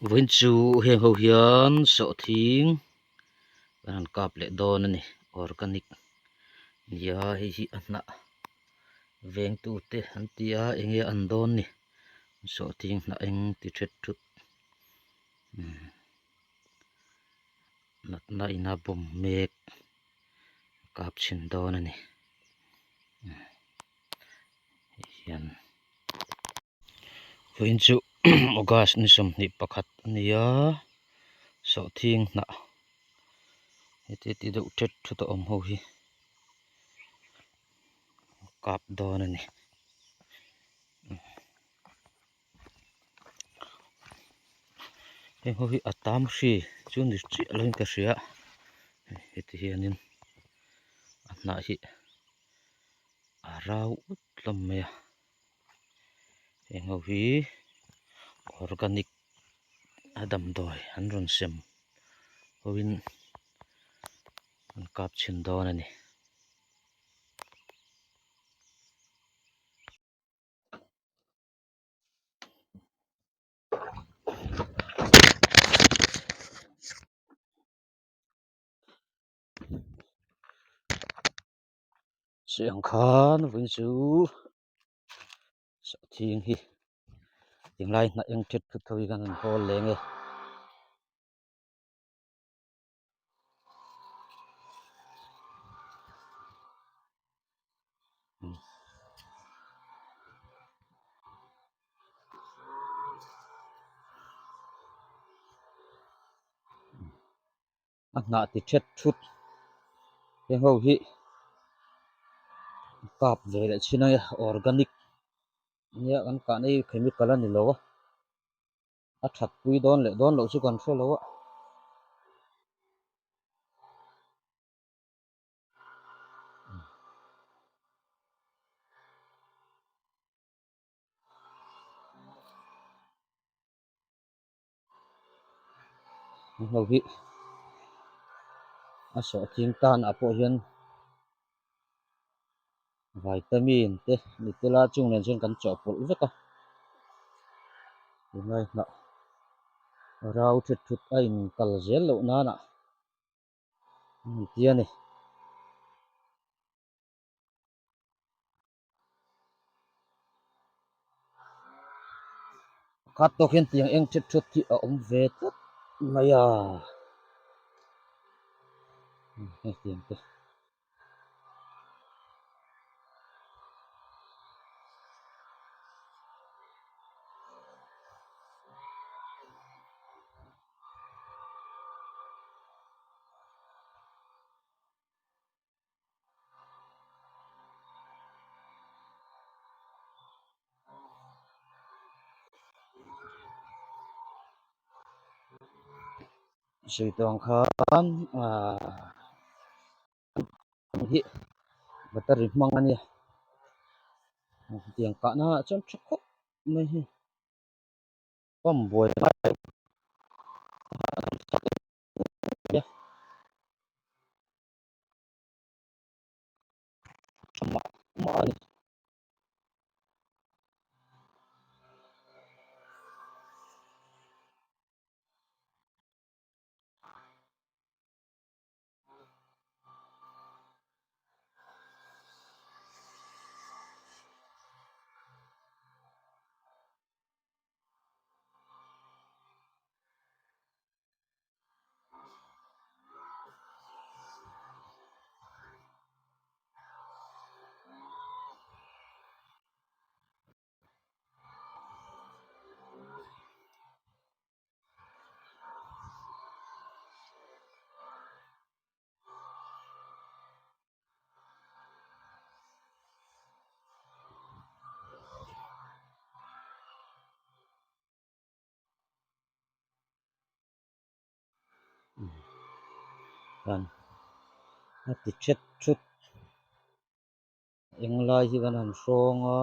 Vawiin chu heng ho hian sawhthing kan han kap leh dawn a ni organic nia hei hi a hnah vengtu te an ti a eng nge an dawn ni sawhthing hnah eng ti thet thut natna ina bawm mek a kap chhin dawn a ni hei hian. Vawiin chu August ni 21 a ni a, sawhthing hnah heti ti deuh thet thut a awm ho hi a kap dawn a ni. Heng ho hi a tam hri chu ni chiah lovin ka hria heti hianin a hnah hi a rau ut hlawm mai a. Heng ho hi organic a damdawi an rawn sem hoin an kap chhin dawn a ni. Chiang khan vawiin chu sawhthing hi tinglai hnah eng thet thut ho hi khan an hawl leng e. A hnah ti thet thut heng ho hi kap ve leh chin a organic nia kan kahna hi chemical a ni lo a a that pui dawn leh dawn loh chu kan hre lo a. Ho hi a sawhthing tan ah pawh hian vitamin te ni tel a chung nen chuan kan chawhpawlh vek a tunlai hnah rau thut thut a in kal zel loh nan ah an ti a ni. Khat tawk hian tiang eng thet thut hi a awm ve tlat mai a hetiang te. Sawi tawh ang khan ahh hi battery hmang a nia tiang kahna ah chuan tha khawp mai hi pump buai ngai mah mah a ni. Chuan a ti thet thut eng lai hi kan han hrawng a.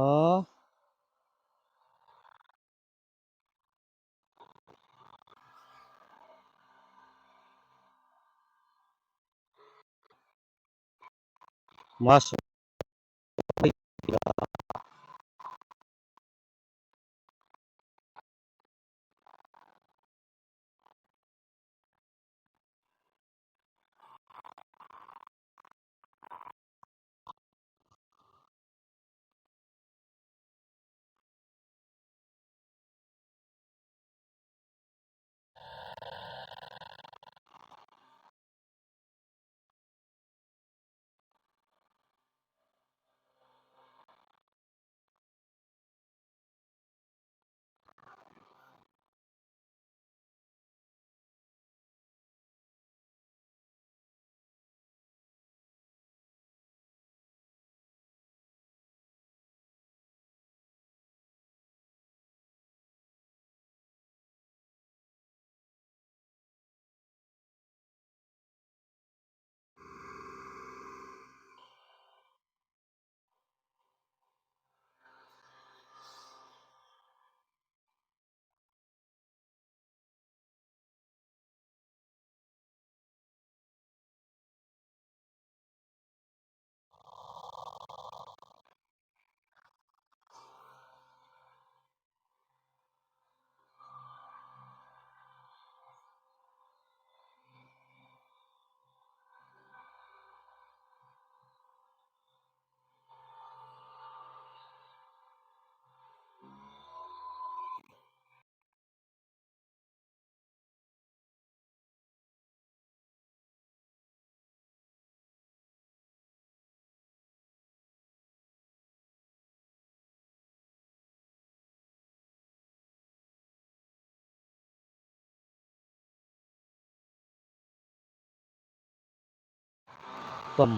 Pam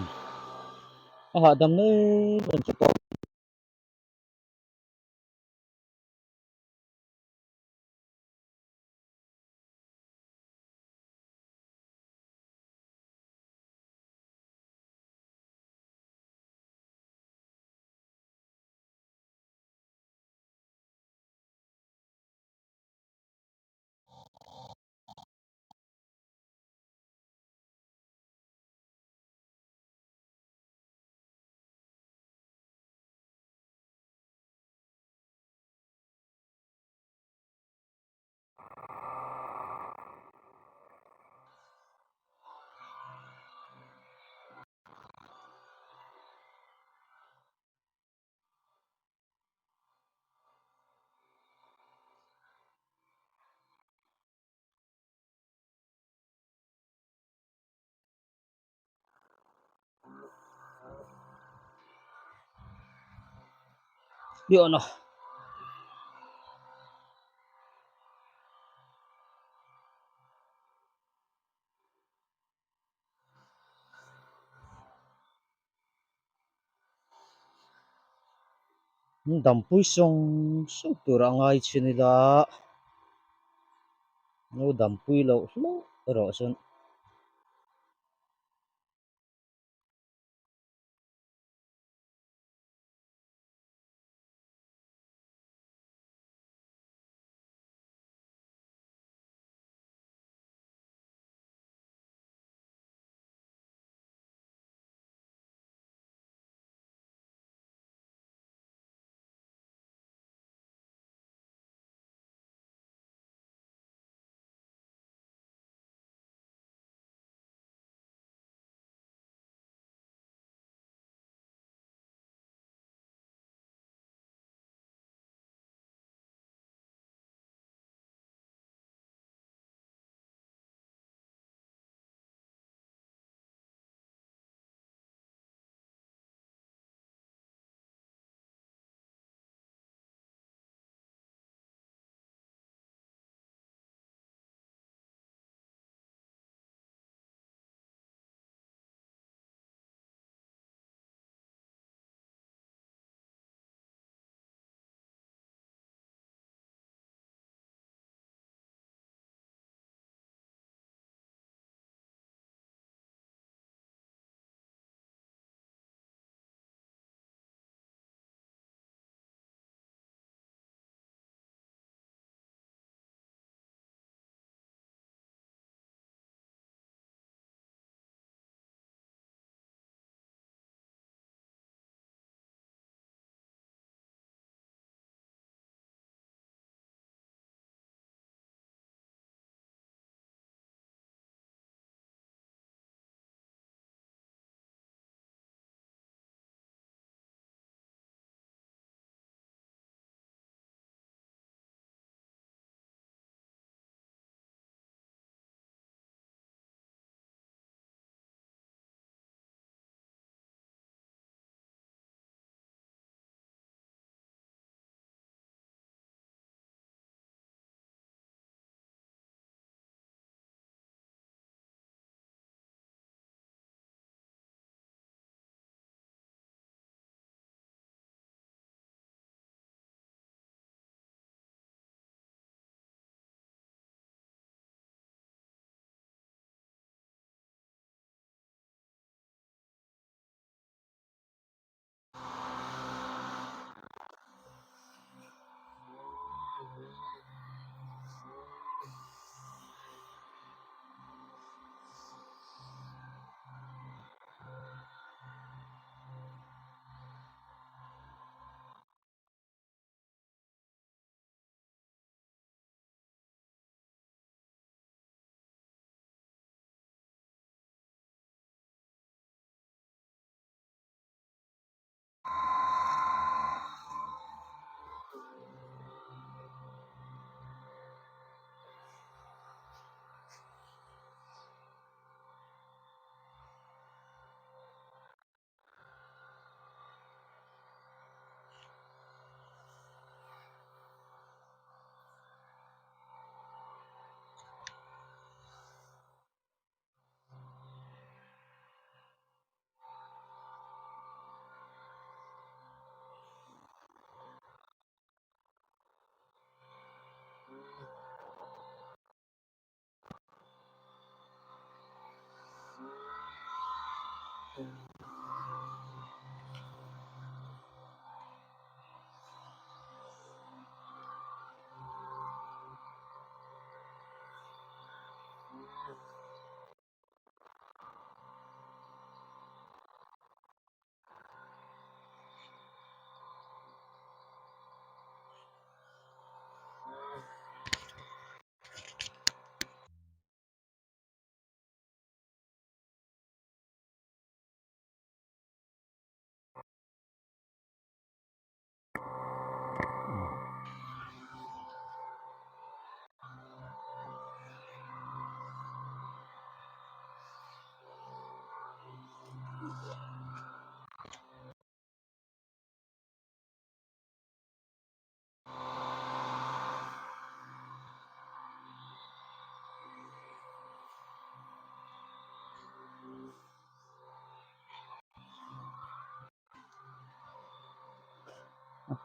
a hahdam em em chu pawh. Yun o. Dampui sawng sawng tur a ngai chin ila lo dampui loh hlauh erawh chuan. A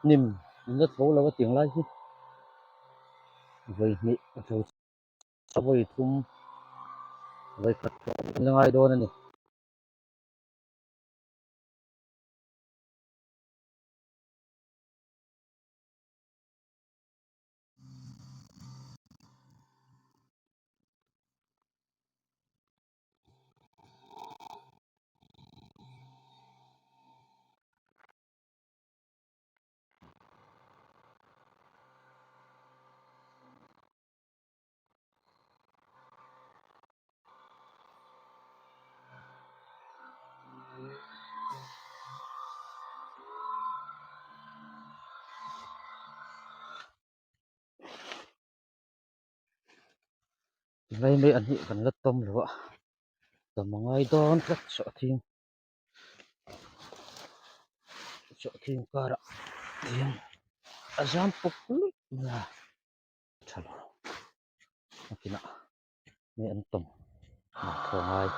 hnim an la tho lo a tiang lai hi vawi hnih a tho a vawi thum vawi khat an la ngai dawn a ni. Lai mai an hi kan la tawm lo a tam a ngai dawn tlat sawhthing sawhthing karah hian a zam pawp luih mai a tha lo a kinah nge an tawm thaw ngai.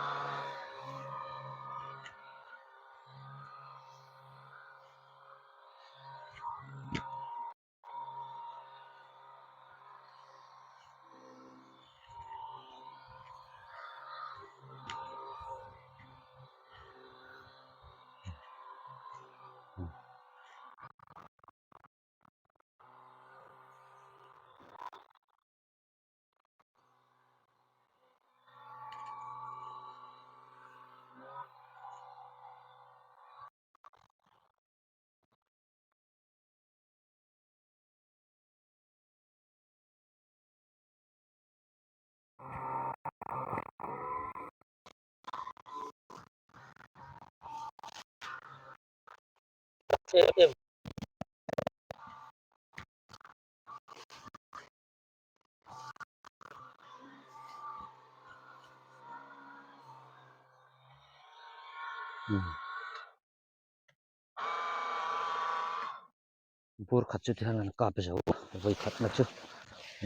Bur khat chu tihian an kap zo vawi khatna chu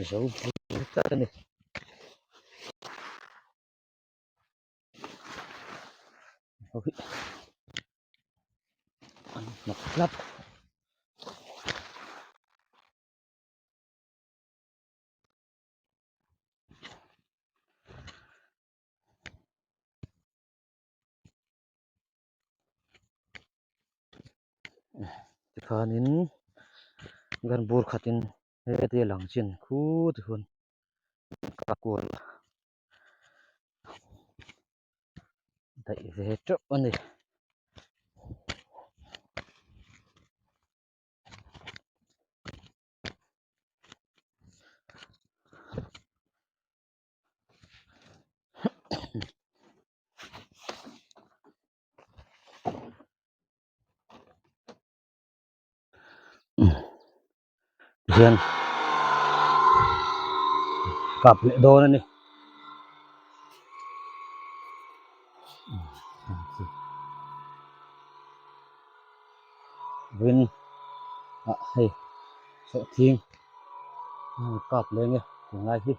zo bur tlat a ni. An hnawk tlat. Tikhanin gan bur khatin hetia lang chin khu tikhawn ka kual daih ve teuh a ni. Hian kap leh dawn a ni. Vin ah hei sawhthing kap leh nge tunlai hi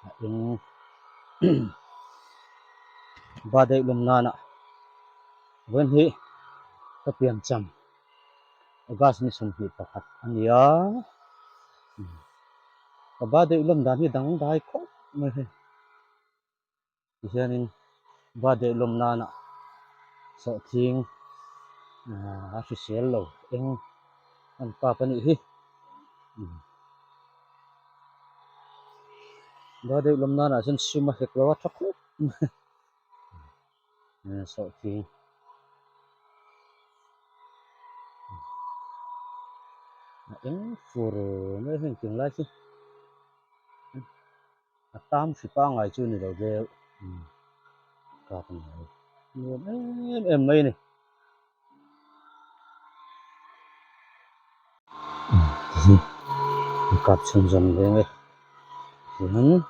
a eng ba daih lawm nana vawiin hi ka pian cham August ni 21 a ni a ka ba daih lawm dan hi dangdai khawp mai hei tihianin. Birthday lawm nana sawhthing a hrisel lo eng an kap a nih hi. Birthday lawm nanah chuan sum a hek lo a tha khawp mai sawhthing. A eng fur mai heng tiang lai chu. A tam hri pangngai chu ni lo deuh kap a ni lo nuam em em mai a ni. Kap chhunzawm leng e chuan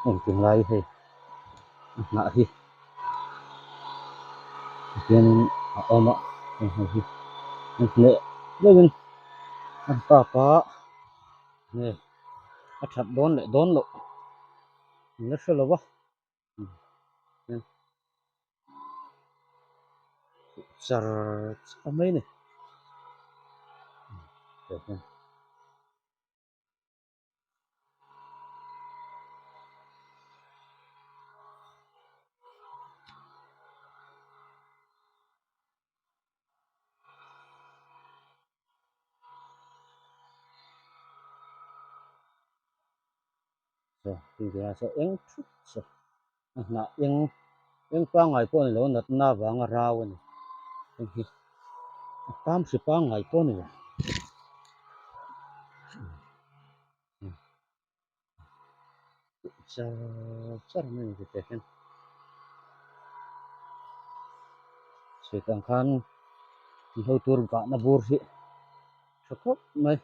engtin lai hei a hnah hi tihianin a awm a heng ho hi an hneh deuhin an kap a. Nge a that dawn leh dawn loh an la hre lo va char char mai a ni. Saw tintiang saw eng thut saw a hnah eng eng pangngai pawh a ni lo natna avanga rau a ni heng hi a tam hri pangngai pawh a ni lo. Char char mai ni teh hian chhuih ang khan ho tur bahna bur hi tha khawp mai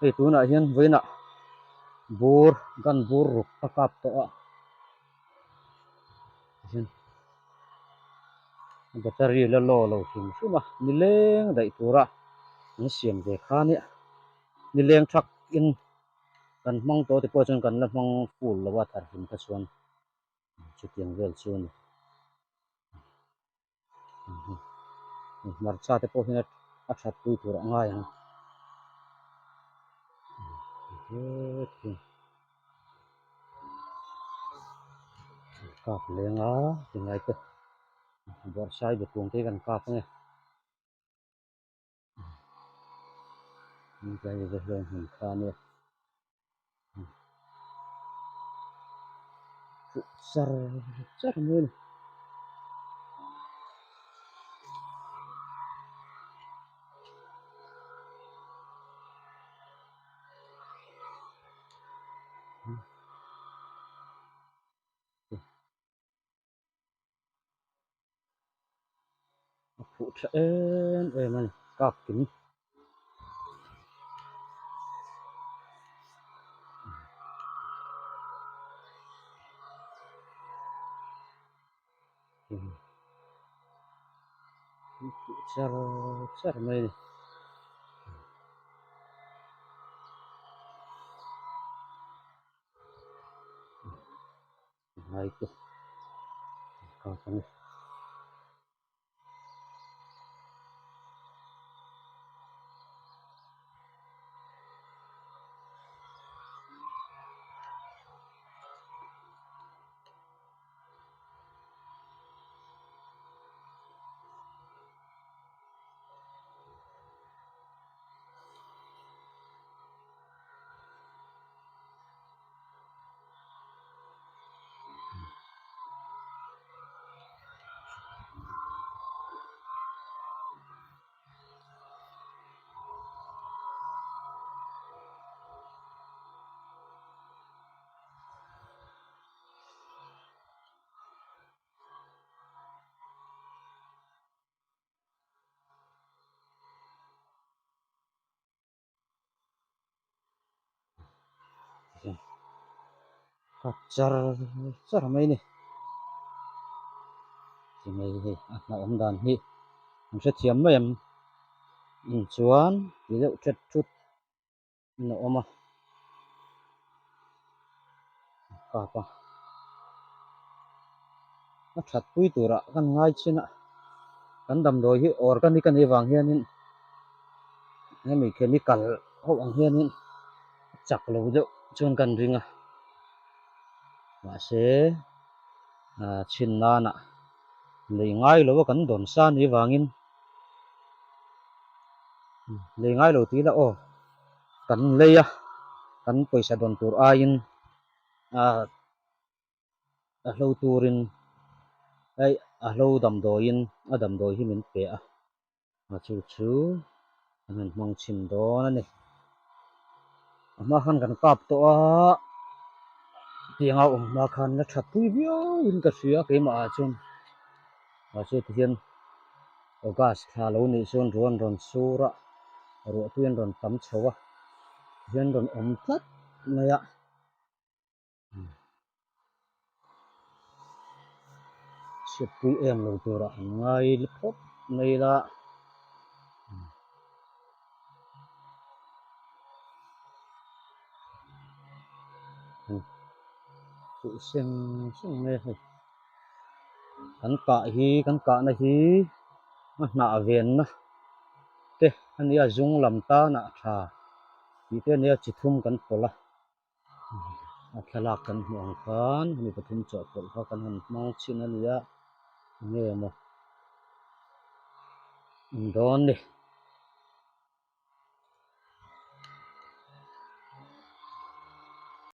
hei tunah hian vawiinah bur gun bur ruk a kap tawh a tihian battery la law lo hrim hrim a nileng daih tura an siam ve kha nia nileng thak in. Kan hmang tawh te pawh chuan kan la hmang full lo a thar hlim kha chuan chutiang vel chu a ni. Hmarcha te pawh hian a that pui tur a ngai ang. Kap leng a tingai te bawrhsai bepung te hi kan kap ange. Char char mai a ni. A phuh tha em em a ni kap kim. Phuh char char mai a ni. Ngai te kap a ni. Kap char char mai a ni chimei hei a hna awm dan hi an hrethiam mai em in chuan ti deuh thet thut in a awm a kap a a that pui turah kan ngai chin a kan damdawi hi organic a nih avang hianin hemi chemical ho ang hianin a chak lo deuh chuan kan ring a mahse. Chhin nana lei ngai lo a kan dawn sa ni vangin lei ngai lo tih ila aw kan lei a kan pawisa dawn tur aiin ah a hlo turin hei a hlo damdawiin a damdawi hi min pe a a chu chu kan han hmang chhin dawn a ni a hma khan kan kap tawh a tianga awm hma khan la that pui viau in ka hria keimah ah chuan mahse tihian august thla lo nih chuan ruah an rawn sur a ruah tui an rawn tam chho a tihian rawn awm tlat mai a. Chhiatpui em lo turah han ngai phawt mai ila. Fuh seng seng mai a hei. Kan kah hi kan kahna hi a hnah venna te a nia zung lam tanah tha tih te a nia chi thum kan pawlh a. A thlalak kan hmuh ang khan mi pathum chawhpawlh kha kan han hmang chhin a nia enge maw awm dawn ni.